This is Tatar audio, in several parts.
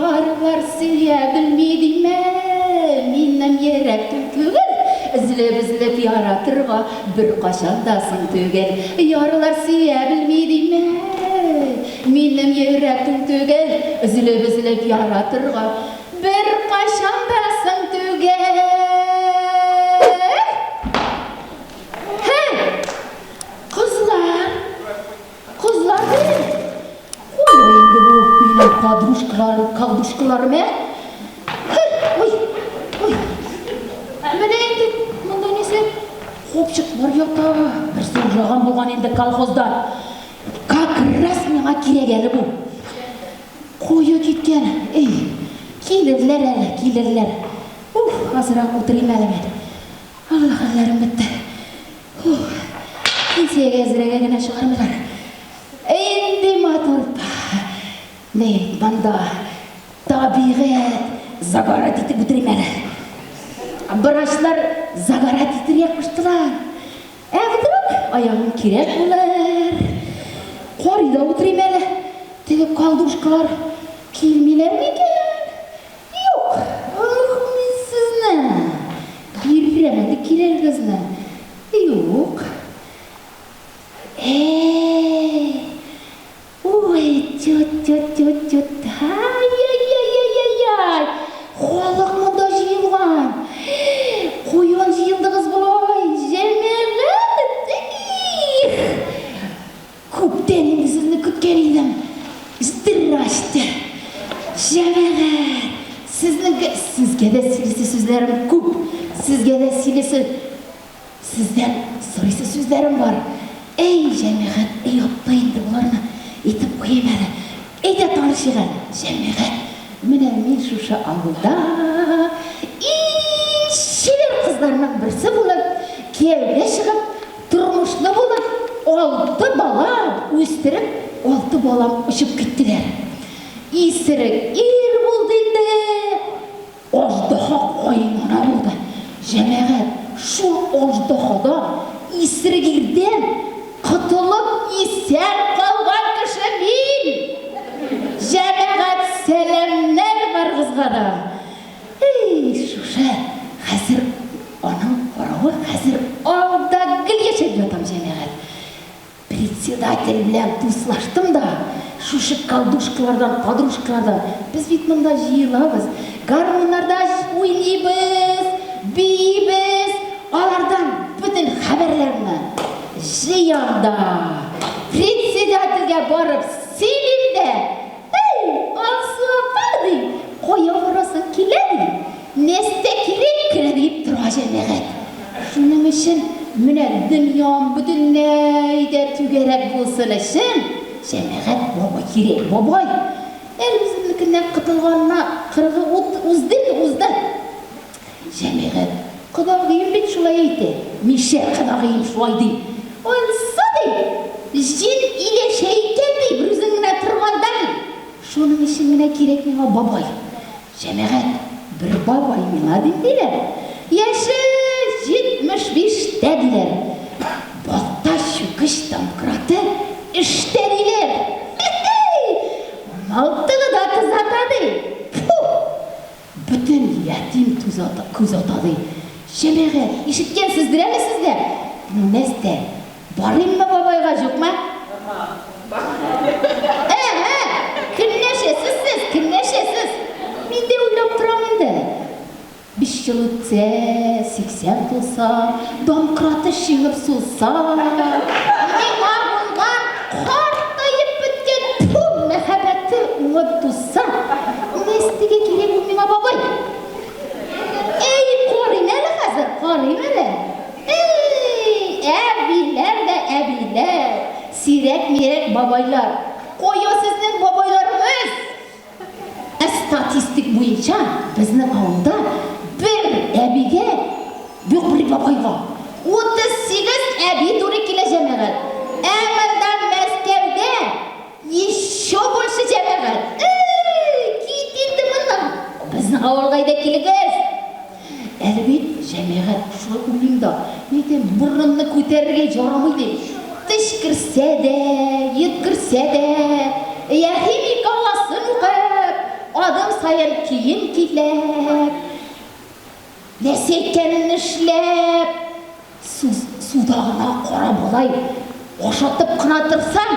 Ярлар сөя белми димә, минем йөрәк туң түгел, Өзелеп-өзелеп яратырга беркайчан да соң түгел. Ярлар сөя белми димә, минем йөрәк туң түгел, Өзелеп-өзелеп яратырга беркайчан да соң түгел. Һе! Кызлар! Кызлар дим! Кая инде бу минем подружкаларым, колдушкаларым, ә? Һе, ой, ой. Ә менә инде монда нәрсә? Копчыклар ята. Берсе урлаган булган инде колхозда. Как раз миңа кирәк әле бу. Кая киткән? Эй, килерләр әле, килерләр. Уф, азрак утырыйм әле мин. Алла, хәлләрем бетте. Фух, пенсиягә әзрәгә генә чыгармыйлар. Инде матур ни, монда табигать загорать итеп утырыйм әле. Врачлар загорать итергә куштылар. Ә вдруг аягым кирәк булыр? Карый да утырыйм әле. Теге колдушкалар килмиләр микән? Юк, ох, мин сезне! Бирәм әле кирәгегезне. Юк. Әй! Ой, тют-тют-тют-тют. Ай-яй-яй-яй-яй-яй! Халык монда җыелган. Каян җыелдыгыз болай, җәмәгать? Их! Күптән инде сезне көткән идем. Здрасте! Җәмәгать! Сезнең сезгә дә сөйлисе сүзләрем күп. Сезгә дә сөйлисе, сездән сорыйсы сүзләрем бар. Әй, җәмәгать, әй, апта инде боларны әйтеп куйыйм әле. Әйдә танышыйк әле, җәмәгать. Менә мин шушы авылда иң чибәр кызларның берсе булып, кияүгә чыгып, Тормышлы булып, алты бала үстереп, алты балам очып киттеләр. Исерек ир булды инде, аждаһа каенана булды. Җәмәгать, шул аждаһадан, исерек ирдән котылып исән калган кеше мин! Җәмәгать, сәламнәр барыгызга да! Эй, шушы хәзер аның каравы хәзер алда гел яшәп ятам, җәмәгать. Председатель белән дуслаштым да, шушы колдушкалардан, подружкалардан, без бит монда җыелабыз, гармуннарда уйныйбыз, биибез, алардан бөтен хәбәрләрне җыям да, председательгә барып сөйлим дә, Әй, Алсу апа, ди, кая барасың килә, ди, нәстә кирәк кенә диеп тора җәмәгать. Шуның өчен менә дөньям бөтенләй дә түгәрәк булсын өчен, җәмәгать, бабай кирәк, бабай. Әле үземнекеннән котылганына кырыгы ут узды инде, узды. Җәмәгать, кодагыем бит шулай әйтә, мишәр кодагыем шулай ди. Ансы, ди, җен иләшә икән, ди, берүзең генә торганда, ди. Шуның өчен генә кирәк миңа бабай. Җәмәгать, бер бабай миңа, ди, диләр. Яше 75 тә, диләр. Балта, чүкеч, домкраты эштә, диләр. Хи-хи! Мылтыгы да тузата, ди. Фу! Бөтен ятим күз ата, ди. Җәмәгать, ишеткәнсездер әле сез дә. Ну, нәстә, барыйммы бабайга, җукмы? Ә-ә, көнләшәсез сез, көнләшәсез. Мин дә уйлап торам инде. Биш ел үтсә, 80 тулса, домкраты шиңеп сулса, миңа булган картаеп беткән тфү мәхәббәте уңып тузса, Нәстегә кирәк ул миңа бабай? Әй, карыйм әле хәзер, карыйм әле. Әй, әбиләр дә әбиләр, сирәк-мирәк бабайлар. Кая сезнең бабайларыгыз? Ә статистик буенча безнең авылда бер әбигә, юк, бер бабайга 38 әби туры килә, җәмәгать. Ә монда Мәскәүдә еще больше, җәмәгать. Эй, кит инде моннан. Безнең авылга әйдә килегез. Әле бит, җәмәгать, шулай уйлыйм да, мин әйтәм, борынны күтәрергә ярамый дим. Төчкерсә дә, йөткерсә дә, Яхи Микалласын укып, адым саен. саен кием көйләп, нәрсә әйткәнен эшләп, сүз суда гына кара болай ашатып кына торсаң,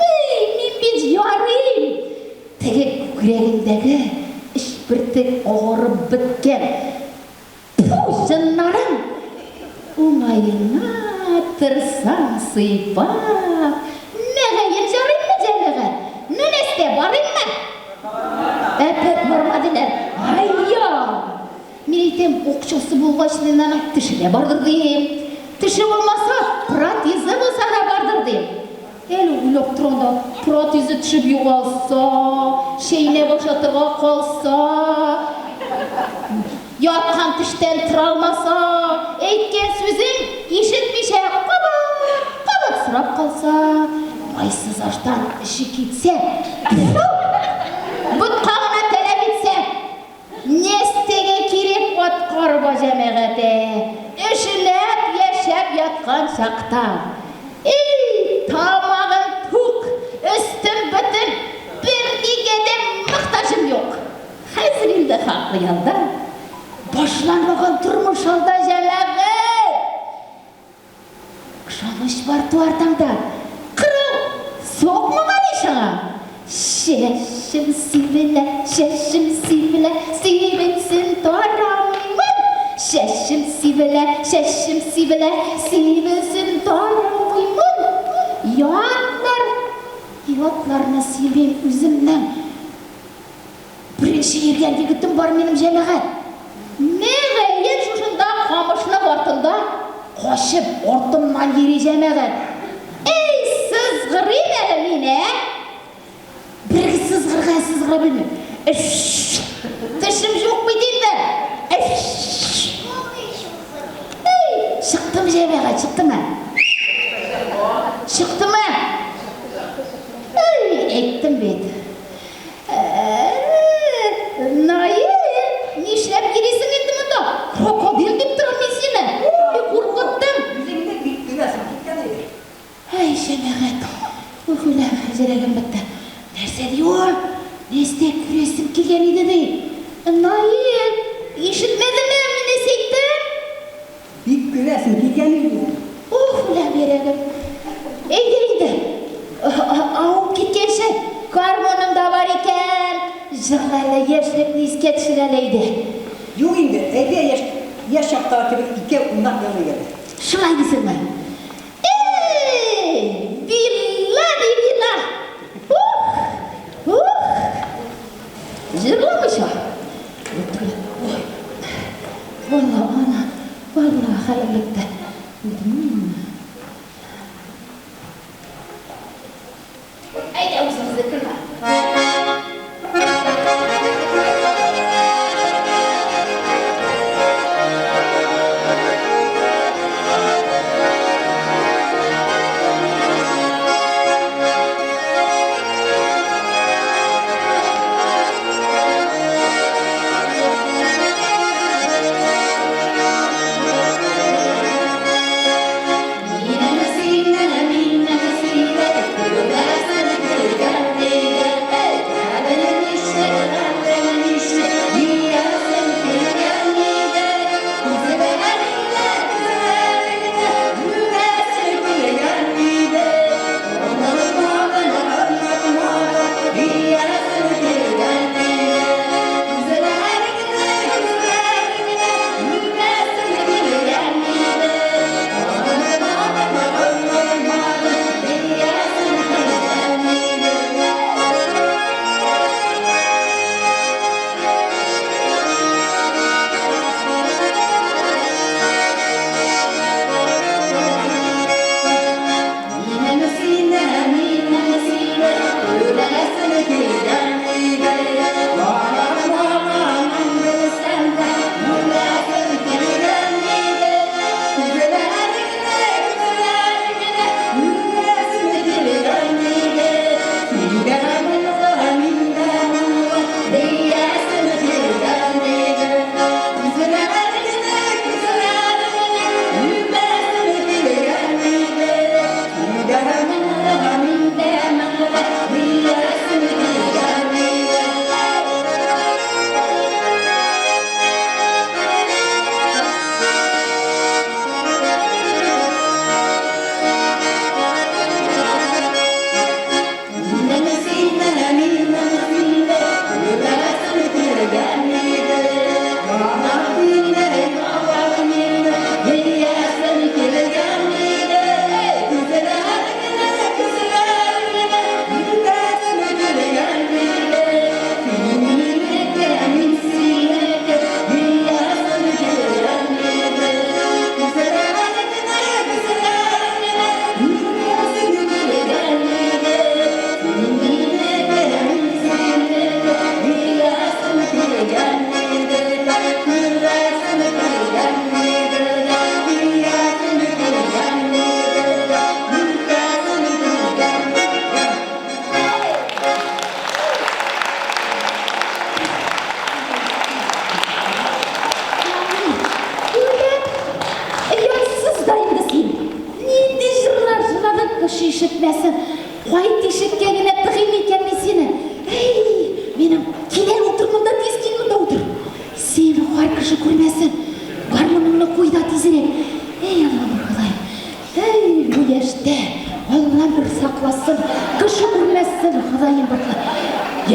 эй, мин бит ярыйм! Теге күкрәгендәге өч бөртек агарып беткән Тфү, җыннарың уңаена торсаң сыйпап, мөгаен җарыйммы, җәмәгать? Ну, нәстә, барыйммы? Әпәт барма, диләр. Ай-я! Мин әйтәм, акчасы булгач, мин аның теше дә бардыр, дим. Теше булмаса, протезы булса да бардыр, дим. Әле уйлап торам да, протезы төшеп югалса, чәйнәп ашатырга калса, яткан төштән тора алмаса, әйткән сүзен ишетмичә кабат, кабат сорап калса, майсыз аштан эче китсә, тфү, ботка гына таләп итсә, Нестәгә кирәк ат карба җәмәгате, эшләп яшәп яткан чакта. Эй, тамагым тук, өстем бөтен, бернигә дә мохтаҗым юк. Хәзер инде хаклы ялда, башланмаган тормыш алда, җәмәгать! Ышаныч бар туар таңда. Кырау сукмаган ич аңа. Чәчем сибелә, чәчем сибелә, сибелсен тарамыймын. Чәчем сибелә, чәчем сибелә, сибелсен тарамыймын. Ятлар, ятларны сөйлим үземнең. Беренче йөргән егетем бар минем, җәмәгать. Мөгаен шушында камышлык артында качып артымнан йөри, җәмәгать. Әй, сызгырыйм әле мин, ә? Бер сызгырган сызгыра белмим. Эш! Тешем юк бит инде. Эш! Әй, чыктым, җәмәгать, чыктымы? Чыктымы? Әй, әйттем бит. Наил, нишләп йөрисең инде монда? Крокодил дип торам мин сине. Ой, куркыттың. Үзеңне бик көләсең киткән иде. Әй, җәмәгать, ух, үләм, йөрәгем бетте. Нәрсә ди ул? Нәрсә күрәсем килгән иде ди. Наил, ишетмәдеңме, мин нәрсә әйттем? Бик көләсем килгән иде. Уф, үләм, йөрәгем. Әйдә инде. Авып киткәнче, гармуның да бар икән. Җырла әле, яшьлекне искә төшер әле, әйдә. Юк инде, әйдә яшь, яшь чактагы кебек икәү уйнап елыйк әле. Шулай дисеңме? Эй, билла ди била. Ух, ух. Җырламыйча. Ой, валла, ана, валла, хәлем бетте. Әйдә үзебезне көлмә.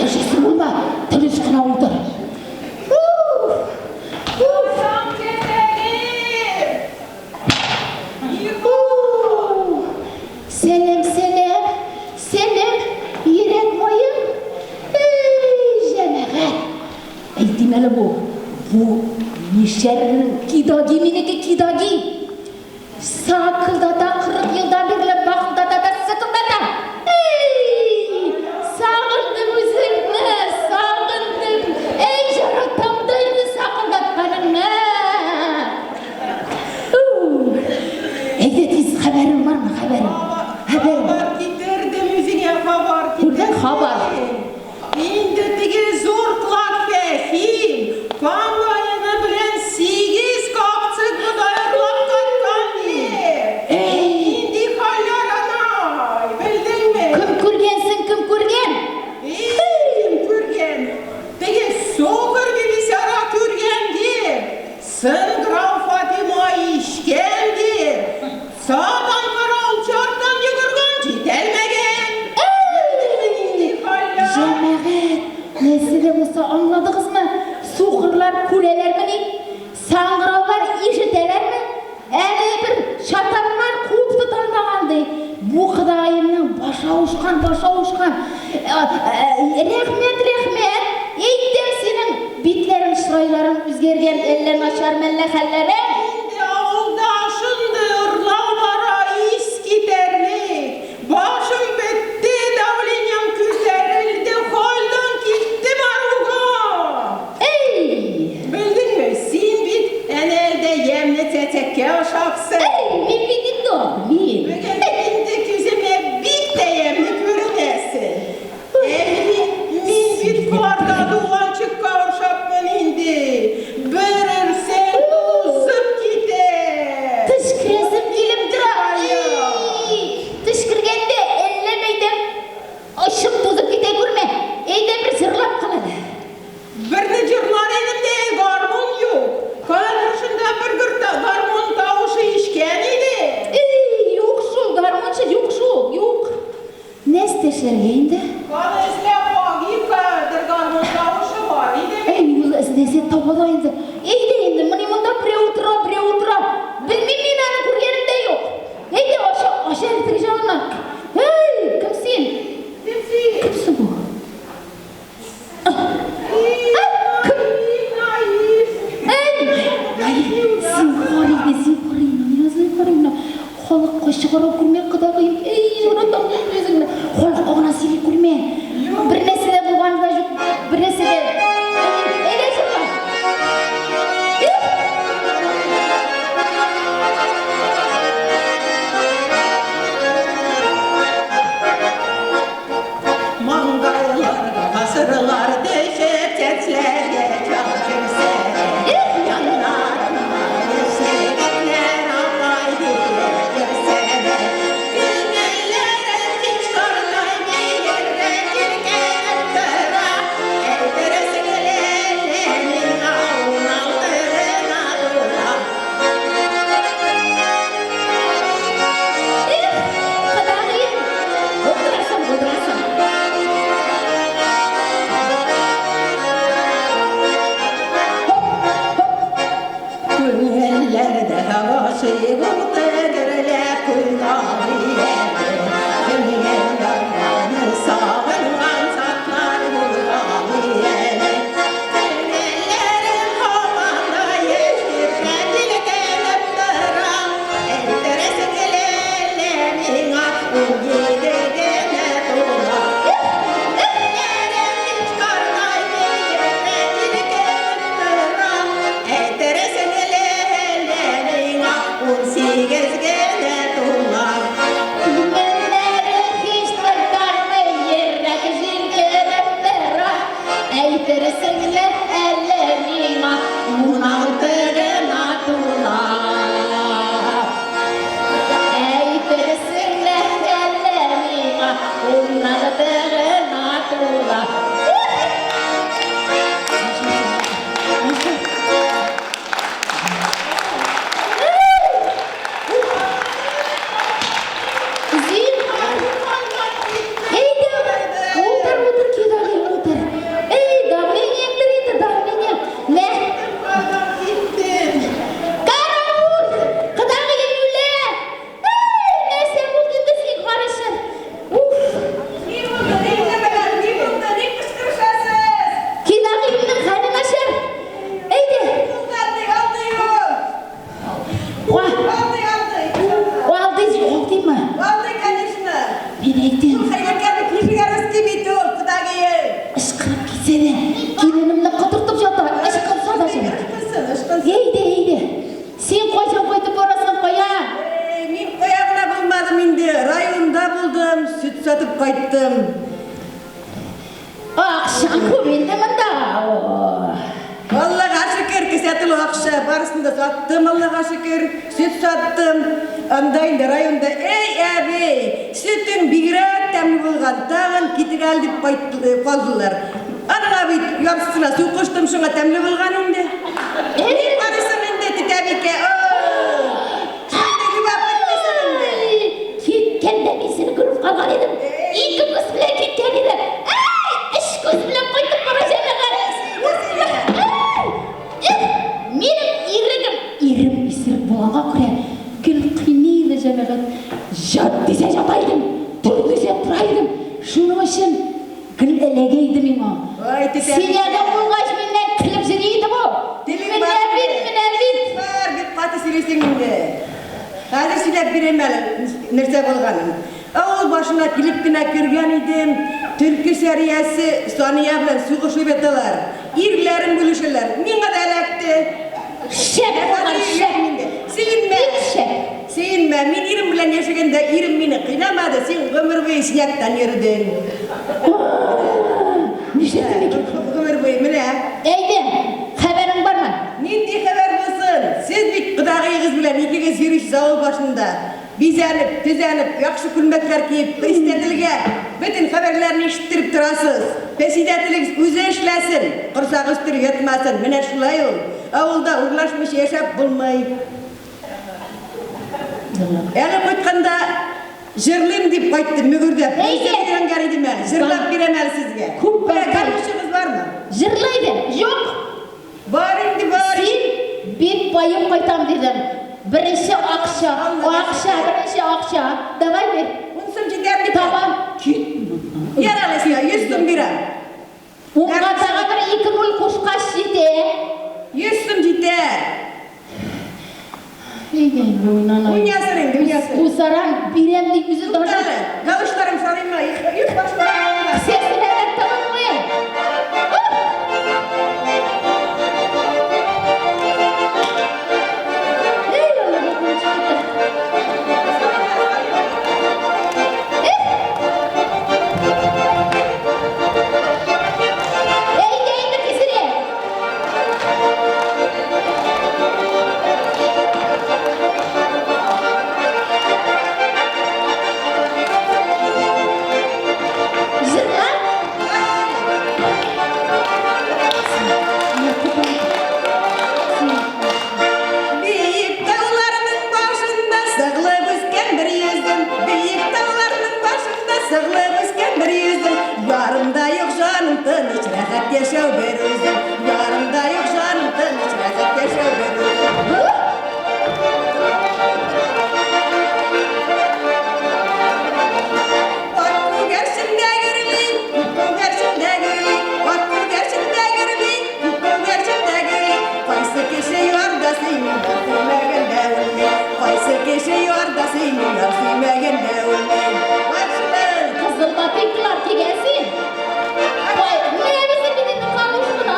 Керешәсе булма, тыныч кына утыр. Уф! Уф! Сәлам, сәлам, сәлам, йөрәк маем. Эй, җәмәгать! Әйтим әле бу, бу мишәрнең кидаги минеке кидаги. Сакылдата 40 елдан бирле бакылдата да сыкылдата. Эй, сагындым үзеңне, сагындым. Эй, яратам да инде сакылдатканыңны. Әйдә тиз, хәбәрең бармы, хәбәрең? Хәбәр. Хабар китердем үзеңә, хабар китердем. Күрдең хабар. Инде теге зур клад Фәһим комбайны белән 8 капчык бодай урлап кайткан ди. Әй! Нинди хәлләр анай, белдеңме? Кем күргәнсең, кем күргән? Эй, кем күргән? Теге сукыр Бибисара күргән ди. Сыңгырау Фатима ишкән ди. Сатан каравыл чарттан йөгергән, җитәлмәгән. Нинди хәлләр? Җәмәгать, нәрсә дә булса аңладыгызмы? Сукырлар күрәләрмени? Саңгыраулар ишетәләрме? Әле бер чатаннар куып тоталмаган ди. Бу Ходаемның башы авышкан, башы авышкан. Рәхмәт, рәхмәт. Әйтәм синең битләрең, чырайларың үзгәргән, әллә начар мәллә хәлләрең? Инде авылда шундый урлау бара, ис китәрлек. Башым бетте, давлением күтәрелде, хәлдән киттем аруга. Әй! Белдеңме, син бит әнә әлдә ямьле чәчәккә ошапсың. Әй, мин бит инде ул, мин. Бүген инде күземә бик тә ямьле күренәсең. Ә мин, мин бит карда дуганчыкка ошапмын инде. Бер өрсәң, тузып китә. Төчкерәсем килеп тора. Эй, төчкергәндә әллә мәйдәм очып тузып китә күрмә. Әйдә бер җырлап кал әле. Берне җырлар идем дә, гармун юк. Хәзер шунда бер гөр гармун тавышы ишкән иде. Эй, юк шул, гармунчы юк шул, юк. Нәрсә эшләргә инде? Аны эзләп багыйм, каядыр гармун тавышы бар иде. Әй, ул эзләсә таба да инде. Әйдә инде, менә монда берәү утыра, берәү утыра. Белмим мин аны, күргәнем дә юк. Әйдә, аша, аша әле теге җаныннан. Әй, кем син? Кем син? Кем соң бу? Халыкка чыгара күрмә, кодагыем. Әй, яратам мин үзеңне. Халыкка гына сөйли күрмә. Бер нәрсә дә булганы да юк, бер нәрсә дә. Әйдә, чыга. Маңгайларга гасырлар төшеп, чәчләргә чал керсә дә, яннарымда яшь егетләр апай диеп йөрсә дә, күңелләрем һич картаймый, йөрәк иркәләп тора. Әйтерсең әле миңа 16 гына тула. Эх, кодагыем, булдырасың, булдырасың. Күңелләрдә гашыйк уты гөрләп куйган иде. Күңел ярларны сагынган чаклар булган иде. Күңелләрем һаман да яшь иркә җилкенеп тора. Әйтерсең әле миңа 17 генә тула. Күңелләрем һич картаймый, йөрәк җилкенеп тора. Әйтерсең әле миңа 18 генә тула. Күңелләре һич картаймый, йөрәк җилкенеп тора. Әйтерсең лә әле миңа 16 гына тула. Әйтерсең лә әле миңа 16 гына тула. Зинһар, әйдә, утыр, утыр, кодагый, утыр. дә, киленемне котыртып ята, ычкынса да җәмәгать. Ычкынсын, ычкынсын. Әйдә, әйдә. Син кайчан кайтып барасың, кая? Әй, мин кая гына булмадым инде, районда булдым, сөт сатып кайттым. Акчаң күп инде монда. Аллага шөкер, кесә тулы акча, барысын да саттым, Аллага шөкер, сөт саттым. Анда инде районда, әй, әби, сөтең бигрәк тәмле булган, тагын китер әле дип калдылар. Анаңа бит яртысына су куштым, шуңа тәмле булган инде. Ник карыйсың инде, тетәбикә? Шундый любопытныйсың инде. Киткәндә мин сине күреп калган идем. Ике күз белән киткән иде. Әй, өч күз белән кайтып бара җәмәгать. Эх, минем ирегем, ирем исерек булганга күрә, гел кыйный иде җәмәгать. Җат дисә җата идем, тор дисә тора идем. Шуның өчен гел эләгә иде миңа. Ой, тетә. Синәге булгач, миннән көлеп йөри иде бу. Телең Менә бар бит, инде. менә бит. Бар, бик каты сөйлисең инде. Хәзер сөйләп бирәм әле нәрсә булганын. Авыл башына килеп кенә кергән идем, төлке Сәриясе Сания белән сугышып яталар. Ирләрен бүлешәләр. Миңа да эләкте. Шәп булган, шәп. Сөенмә. Бик шәп. Сөенмә. Мин ирем белән яшәгәндә ирем мине кыйнамады, син гомер буе синәктән йөрдең. Нишләттем икән? Гомер буе менә. Әйдә, хәбәрең бармы? Нинди хәбәр булсын? Сез бит кодагыегыз белән икегез йөрисез авыл башында. Бизәнеп, төзәнеп, яхшы күлмәкләр киеп, председательгә бөтен хәбәрләрне ишеттереп торасыз. Председателегез үзе эшләсен, корсагы өстереп ятмасын. Менә шулай ул. Авылда урлашмыйча яшәп булмый. Әле кайтканда җырлыйм дип кайттым, мөгердәп. Әйдә. Үзем өйрәнгән идем әле. Җырлап бирәм әле сезгә. Күп Менә бар. гармунчыгыз бармы? Җырла иде. Юк. Бар инде, бар. Син бик баеп кайтам дидең. Беренче акча, акча, беренче акча. Давай бир. Ун сум җитәр бит. Табам. Кит. Ярар сиңа, 100 сум бирәм. Унга тагы бер ике нуль кушкач җитә. 100 сум җитәр. Әйдә инде уйнана. Уйнасын инде, уйнасын. Кусаран бирәм дип үзе даже. Туктале, галошларым салыйммы? Юк, башларым. Кесәсенә дә тыгынмый. Эй, Аллаһ, куып чыкты. Эх! Әйдә инде тизрәк. Җырла. Биек тауларның башында сыгылып үскән бер йөзем. Биек тауларның башында сыгылып үскән бер йөзем. Ярымда юк җаным тыныч, рәхәт яшәү бер үзем. Ярымда юк җаным тыныч, рәхәт яшәү бер үзем. Ат күгәрчен дә гөрли, күк күгәрчен дә гөрли, ат күгәрчен дә гөрли, күк күгәрчен дә гөрли. Кайсы кеше ярда сөйми, яр сөймәгәндә үлми. Кайсы кеше ярда сөйми, яр сөймәгәндә үлми. Баршылар! Кызыл ботинкалар кигән син. Ой, менә безнең бит инде калыш кына.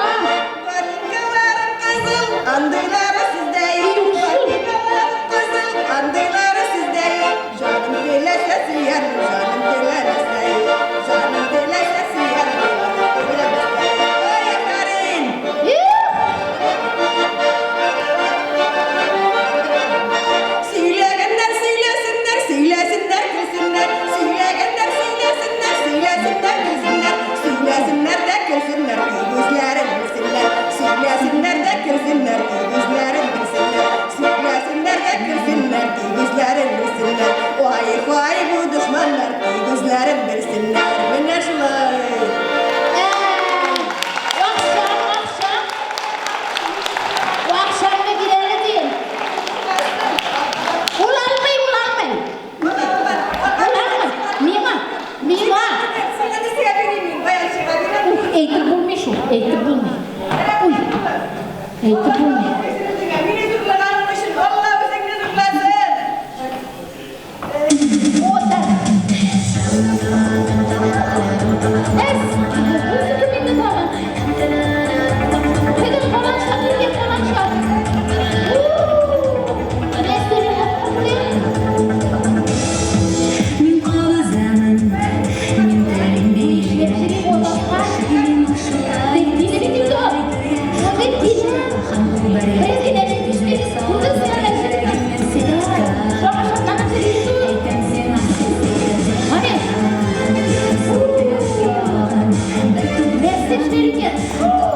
Ботинкаларым кызыл, андыйлары сездә юк. Юк шул. Ботинкаларым кызыл, андыйлары сездә юк. Җаным теләсә сөярмен, җаным теләмәсә юк. Җаным теләсә сөярмен, җаным теләмәсә юк. Ой, афәрин! Эх! Сөйләгәннәр сөйләсеннәр, сөйләсеннәр, көлсеннәр. Сөйләгәннәр сөйләсеннәр, сөйләсеннәр, көлсеннәр. Сөйләсеннәр дә көлсеннәр, тик үзләрен белсеннәр. Сөйләсеннәр дә көлсеннәр, тик үзләрен белсеннәр. Сөйләсеннәр дә көлсеннәр, тик үзләрен белсеннәр. Ай, ай, бу дошманнар, тик үзләрен белсеннәр. Менә шулай. Акчам, акчам. Акчамны бир әле дим. Ул алмый, ул алмый. Ул алмый. Миңа, миңа. Сиңа нәрсәгә бирим мин? Баянчыга бирәм. Ух, әйтеп булмый шул, әйтеп булмый. Уй, әйтеп булмый. Мине зурлаганың өчен Алла үзеңне зурласын. Отыр. Эс, музыка инде тагын. Күренгән.